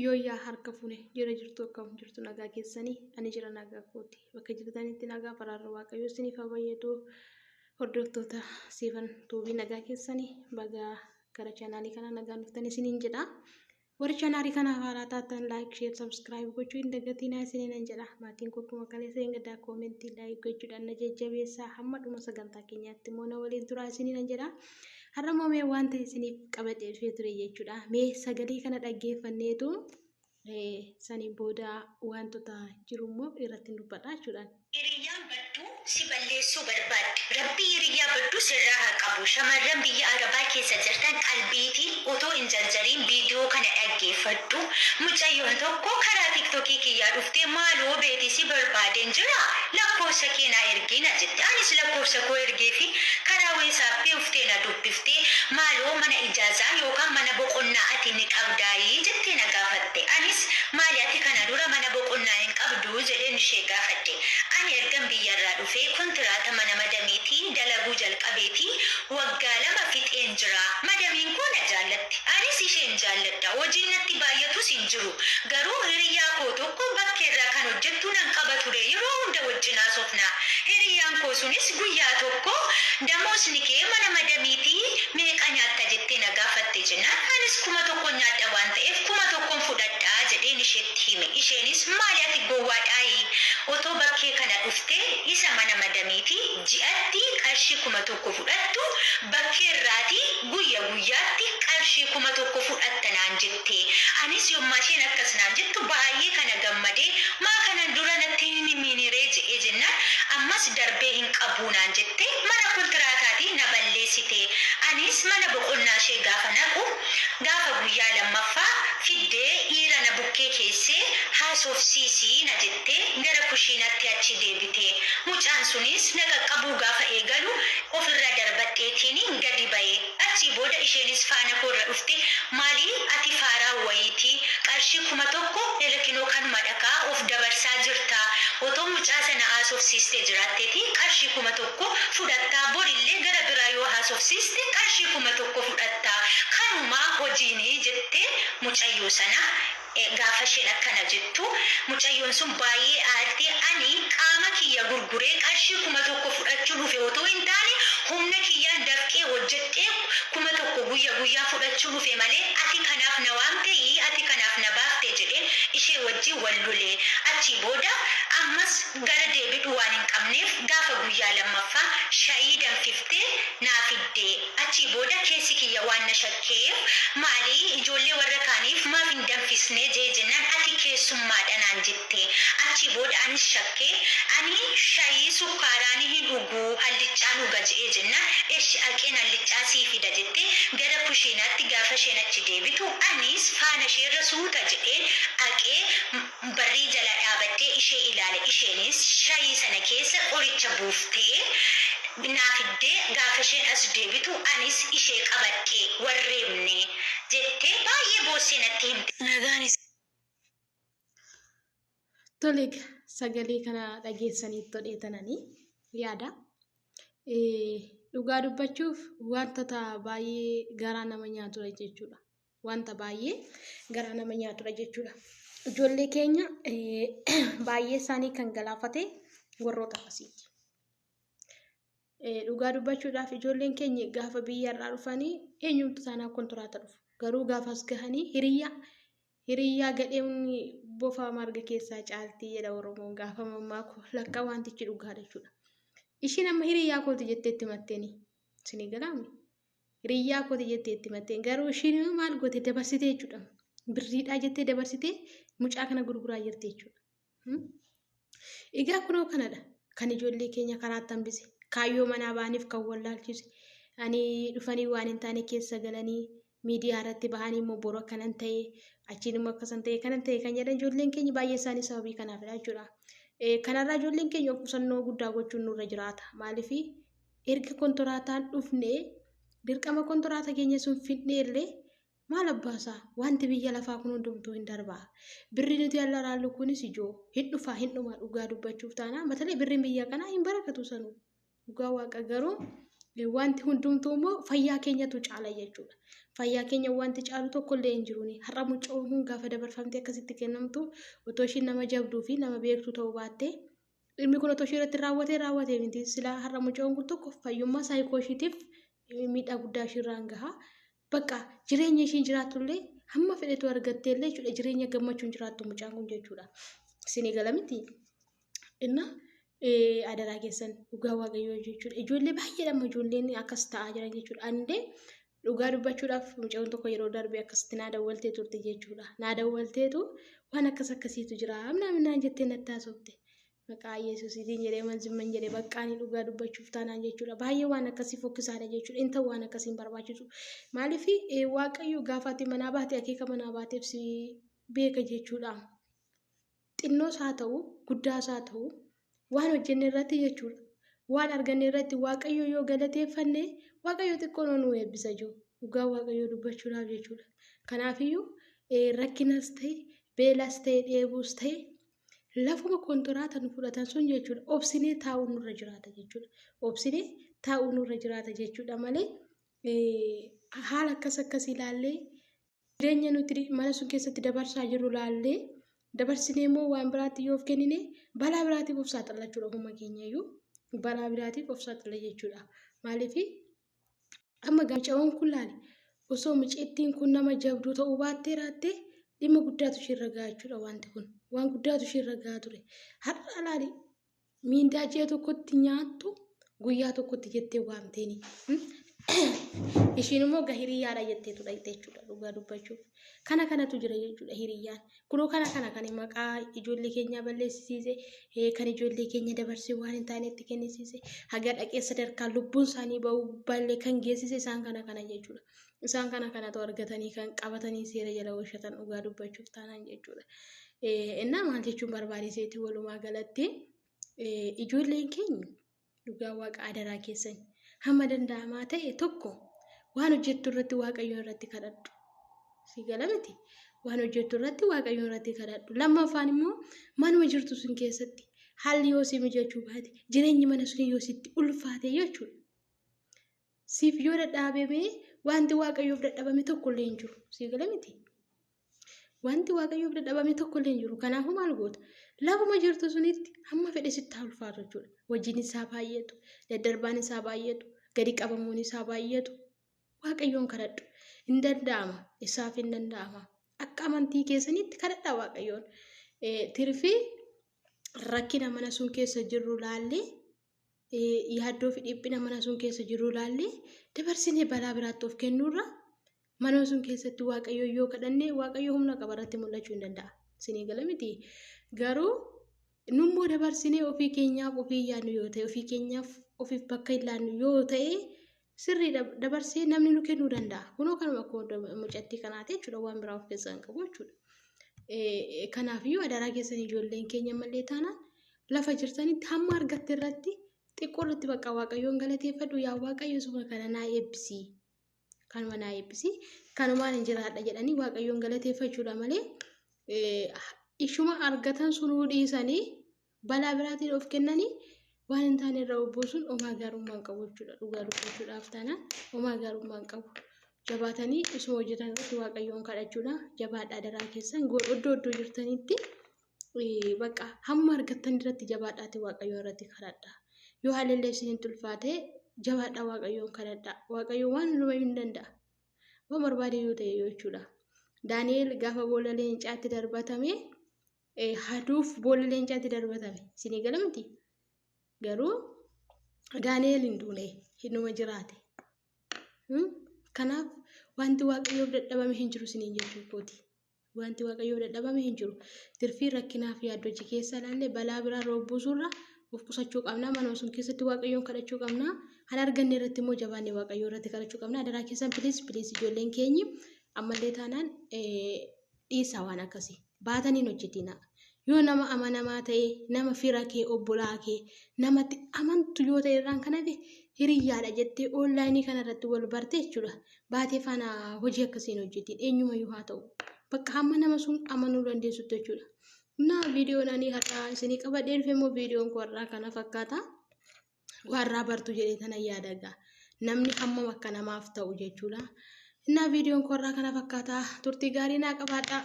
Yooyyaa harka fuune jira jirtu akkam jirtu nagaa keessanii ani jira nagaa kooti bakka jirtanitti nagaa faraarra waaqayyo isiniif haa baay'atu hordoftoota siifan tuubii nagaa keessanii bagaa gara chaanaalii kana nagaan dhuftan isiniin jedha. Warri chaanaalii kanaaf haaraa taatan laayik sheer sabskiraayib gochuu hin dagatinaa isiniin jedha. Maatiin koo akkuma kaleessa hin gadaa koomentii laayik gochuudhaan na jajjabeessaa hamma dhuma sagantaa keenyaatti immoo na waliin turaa isiniin jedha. Har'a immoo mee waan ta'e isiniif qabadhee dhufee ture jechuudha. Mee sagalee kana dhaggeeffanneetu saniin booda wantoota jiru immoo irratti dubbadha jechuudha. Hiriyyaan badduu si balleessuu barbaaddi. Rabbi hiriyyaa badduu sirraa haa qabu. Shamarran biyya Arabaa keessa jirtan qalbiitiin otoo hin jarjariin viidiyoo kana dhaggeeffadhu. Mucayyoon tokko karaa tiktokii kiyyaa dhuftee maaloo beeti si barbaadeen jira lakkoofsa kee naa ergii na jette. Anis lakkoofsa koo ergeefi karaa weesaappii dhuftee na dubbiftee maaloo mana ijaazaa yookaan mana boqonnaa ati ni qabdaayii jettee na gaafatte. Anis maali ati kana dura mana boqonnaa hin qabdu jedheen ishee gaafadhe. Ani ergan biyyarraa dhufee kontiraata mana madamiitii dalaguu jalqabeetii waggaa 2 fixeen jira. Madamiin koo na jaallatti. Anis isheen jaalladha. Hojiin natti baay'atus hin jiru. Garuu hiriyyaa koo tokko bakkeerraa kan hojjettu nan qaba ture. Yeroo hunda wajjin haasofna. Hiriyyaan koo sunis guyyaa tokko damoosni kee mana madamiitii meeqa nyaatta jettee na gaafatte jennaan anis 1000 nyaadha waan ta'eef 1000 fudhadha jedheen isheetti hime. Isheenis maali ati gowwaadhaayii? Otoo bakkee kana dhuftee isa mana madamiitii ji'atti qarshii 1000 fudhattu bakkeerraatii guyya guyyaatti qarshii 1000 fudhatta naan jette. Anis yommaa isheen akkas naan jettu baay'ee kana gammadee maa kanan dura natti hin himiiniree je'ee jennaan ammas darbee hin qabuu naan jette mana kontiraataatii na balleessite. Anis mana boqonnaa ishee gaafa naqu gaafa guyyaa lammaffaa fiddee dhiira na bukkee keessee haasofsiisi na jettee gara kushiinatti achi deebite. Mucaan sunis na qaqqabuu gaafa eegalu ofirra darbadheetiinin gadi ba'e. Achii booda isheenis faana koorra dhufte maali ati faaraa wayiiti qarshii 1000 elekinoo kanuma dhakaa of dabarsaa jirta otoo mucaa sana haasofsiistee jiraatteeti qarshii 1000 fudhattaa borillee gara biraa yoo haasofsiiste qarshii 1000 fudhatta kanumaa hojiini jettee mucayyoo sana Gaafa isheen akkana jettu mucayyoon sun baay'ee aartee ani qaama kiyya gurguree qarshii 1000 fudhachuu dhufe otoo hin taane humna kiyyaan dafqee hojjedhee 1000 guyya guyyaan fudhachuu dhufe malee ati kanaaf na waamteeyii ati kanaaf na baafte jedheen ishee wajjin wal lole. Achii booda ammas gara deebidhu waan hin qabneef gaafa guyyaa lammaffaa shayii danfiftee naa fidde. Achii booda keessi kiyya waan na shakkeef maali ijoollee warra kaaniif maaf hin danfisne jee jennaan ati keessummaadha naan jette. Achii booda anis shakkee ani shayii sukkaaraani hin dhuguu halliccaan dhuga je'ee jennaan eshi aqeen halliccaa sii fida jettee gara kushiinaatti gaafa isheen achi deebitu anis faana isheerra suuta jedheen aqee barrii jala dhaabadhee ishee ilaale. Isheenis shayii sana keessa qoricha buuftee naa fiddee gaafa isheen as deebitu anis ishee qabadhe wal reebne jettee baay'ee boossee natti himte. Nagaan is. Tole egaa sagalee kana dhageessanii todheetananii yaada. Dhugaa dubbachuuf wanta baay'ee garaa nama nyaatudha jechuudha. Wanta baay'ee garaa nama nyaatudha jechuudha. Ijoollee keenya baay'ee isaanii kan galaafate warroota akkasiiti. Dhugaa dubbachuudhaaf ijoolleen keenya gaafa biyyarraa dhufanii eenyumtu taanaan kontiraata dhufu. Garuu gaafa as gahanii hiriyyaa hiriyyaa gadheen bofa marga keessaa caaltii jedha Oromoon gaafa mammaaku lakka wantichi dhugaadha jechuudha. Ishiin amma hiriyyaa kooti jettee itti matteeni. Isinii galaami. Hiriyyaa kooti jettee itti matteen garuu ishiin immoo maal goote dabarsitee jechuudha. Birriidhaa jettee dabarsitee mucaa kana gurguraa jirti jechuudha. Egaa kunoo kanadha kan ijoollee keenya karaatti hambise kaayyoo manaa ba'aniif kan wallaalchise ani dhufanii waan hin taane keessa galanii miidiyaa irratti bahanii immoo boru akkanan ta'e achiin immoo akkasan ta'e kanan ta'e kan jedhan ijoolleen keenya baay'ee isaanii sababii kanaafidha jechuudha. Kanarraa ijoolleen keenya of qusannoo guddaa gochuun nurra jiraata. Maaliif erga kontoraataan dhufnee dirqama kontoraata keenya sun fidnee illee maal abbaasaa wanti biyya lafaa kun hundumtuu hin darbaa. Birri nuti allaraallu kunis ijoo hin dhufaa hin dhumaa dhugaa dubbachuuf taanaa matalee birriin biyya kanaa hin barakatu sanuu. Dhugaa waaqa garuu Wanti hundumtuu immoo fayyaa keenyatu caala jechuudha. Fayyaa keenya wanti caalu tokkollee hin jiruuni. Har'a mucaan kun gaafa dabarfamtee akkasitti kennamtu otoo ishiin nama jabduu fi nama beektuu ta'uu baattee dhimmi kun otoo ishee irratti raawwatee raawwatee miti. Silaa har'a mucaan kun tokko fayyummaa saayikoo ishiitiif miidhaa guddaa ishiirraan gaha. Bakka jireenya ishiin jiraattullee hamma fedhetu argatteellee jechuudha jireenya gammachuun jiraattu mucaan kun jechuudha. Isinii gala miti. Inna adaraa keessan dhugaa waaqayyoo jechuudha. Ijoollee baay'eedha amma ijoolleen akkas ta'aa jiran jechuudha. Anillee dhugaa dubbachuudhaaf mucaan tokko yeroo darbe akkasitti naa dawwaltee turte jechuudha. Naa dawwalteetu waan akkas akkasiitu jira amnaa minaan jettee natti haasofte. Maqaa Yesuusiitiin jedhee manzimman jedhee baqqaanii dhugaa dubbachuuf taanaan jechuudha. Baay'ee waan akkasii fokkisaadha jechuudha. Inta waan akkasii hin barbaachisu. Maaliif waaqayyo gaafa ati manaa baate akeeka manaa baateef si beeka jechuudha. Xinnoos haa ta'u guddaas haa ta'u waan hojjenne irratti jechuudha. Waan arganne irratti waaqayyo yoo galateeffanne waaqayyo xiqqoo nu eebbisa jiru. Dhugaa waaqayyo dubbachuudhaaf jechuudha. Kanaafiyyuu rakkinas ta'e beelas ta'e dheebuus ta'e lafuma kontiraata nu fudhatan sun jechuudha. Obsinee taa'uu nurra jiraata jechuudha. Obsinee taa'uu nurra jiraata jechuudha malee haala akkas akkas ilaallee jireenya nuti mana sun keessatti dabarsaa jirru ilaallee dabarsinee immoo waan biraatti yoo of kennine balaa biraatiif of saaxila jechuudha ofuma keenya iyyuu balaa biraatiif of saaxila jechuudha. Maaliif amma mucaan kun laale osoo mucattiin kun nama jabduu ta'uu baattee raattee dhimma guddaatu isheerra gahaa jechuudha wanti kun waan guddaatu isheerra gahaa ture. Har'a laali miindaa ji'a tokkotti nyaattu guyyaa tokkotti jettee waamteeni. Ishiin immoo hiriyaadha jetteetu dhaqxe jechuudha dhugaa dubbachuuf. Kana kanatu jira jechuudha hiriyyaan. Kunoo kana kana kan maqaa ijoollee keenyaa balleessisiise kan ijoollee keenya dabarsee waan hin taanetti kennisiise haga dhaqee sadarkaa lubbuun isaanii ba'uu ballee kan geessise isaan kana kana jechuudha. Isaan kana kanatu argatanii kan qabatanii seera jala oolchatan dhugaa dubbachuuf taanaan jechuudha. Innaa maal jechuun barbaadeseeti walumaa galatti ijoolleen keenya dhugaa waaqa adaraa keessan hamma danda'amaa ta'e tokko waan hojjettu irratti waaqayyo irratti kadhadhu. Si gala miti? Waan hojjettu irratti waaqayyo irratti kadhadhu. Lammaffaan immoo manuma jirtu sun keessatti haalli yoo si mijachuu baate jireenyi mana sun yoo sitti ulfaate jechuudha. Siif yoo dadhaabame wanti waaqayyoof dadhabame tokko illee hin jiru. Si gala miti? Wanti waaqayyoof dadhabame tokko illee hin jiru. Kanaafuu maal goota? Lafuma jirtu sunitti hamma fedhe sitti haa ulfaatu jechuudha. Hojiin isaa baay'atu, daddarbaan isaa baay'atu, gadi qabamuun isaa baay'atu. Waaqayyoon kadhadhu. Hin danda'ama. Isaaf hin danda'ama. Akka amantii keessanitti kadhadhaa waaqayyoon. Tirfii rakkina mana sun keessa jirru laallee yaaddoo fi dhiphina mana sun keessa jirru laallee dabarsinee balaa biraatti of kennuurra mana sun keessatti waaqayyo yoo kadhanne waaqayyo humna qaba irratti mul'achuu hin danda'a. Isinii gala miti. Garuu nummoo dabarsinee ofii keenyaaf ofii yaadnu yoo ta'e ofii keenyaaf ofiif bakka hin laannu yoo ta'e sirrii dabarsee namni nu kennuu danda'a. Kunoo kanuma akkuma mucattii kanaati jechuudha waan biraa of keessaa hin qabu jechuudha. Kanaafiyyuu adaraa keessan ijoolleen keenya malee taanaan lafa jirtanitti hamma argatte irratti xiqqoo irratti bakka waaqayyoon galateeffadhu yaa waaqayyo suma kana naa eebbisi. Kanuma naa eebbisi. Kanumaan hin jiraadha jedhanii waaqayyoon galateeffachuudha malee ishuma argatan sunuu dhiisanii balaa biraatiin of kennanii waan hin taane irra buusuun homaa gaarummaa hin qabu jechuudha. Dhugaa dubbachuudhaaf taanaan homaa gaarummaa hin qabu. Jabaatanii isuma hojjetan irratti waaqayyoon kadhachuudha. Jabaadhaa adaraa keessan iddoo iddoo jirtanitti bakka hamma argattan irratti jabaadhaati waaqayyoon irratti kadhadhaa. Yoo haalli isinitti ulfaate jabaadhaa waaqayyoon kadhadhaa. Waaqayyoon waan hundumayyuu hin danda'a. Waan barbaade yoo ta'e jechuudha. Daani'eel gaafa boolla leencaatti darbatame haduuf boolla leencaatti darbatame. Isinii gala miti? Garuu Daani'eel hin duune hinuma jiraate. Kanaaf wanti waaqayyoof dadhabame hin jiru isiniin jechuu kooti. Wanti waaqayyoof dadhabame hin jiru. Tirfii rakkinaa fi yaaddoo keessa ilaalle balaa biraa roobbuusurra of qusachuu qabna. Manuma sun keessatti waaqayyoon kadhachuu qabna. Kan arganne irratti immoo jabaannee waaqayyoo irratti kadhachuu qabna. Adaraa keessan please please ijoolleen keenyi ammallee taanaan dhiisaa waan akkasii. Baatanii hin hojjetinaa. Yoo nama amanamaa ta'e, nama fira kee, obbolaa kee, namatti amantu yoo ta'e irraan kan hafe hiriyyaadha jettee onlaayinii kanarratti wal barte jechuudha. Baatee faana hojii akkasii hin hojjetin eenyumayyuu haa ta'u. Bakka hamma nama sun amanuu dandeessutti jechuudha. Naa viidiyoon ani har'aa isinii qabadhee dhufe immoo viidiyoon koo har'aa kana fakkaata. Warraa bartu jedhee tana yaada gaa. Namni hammam akka namaaf ta'u jechuudha. Innaa viidiyoon koorraa kana fakkaata. Turtii gaarii naa qabaadha.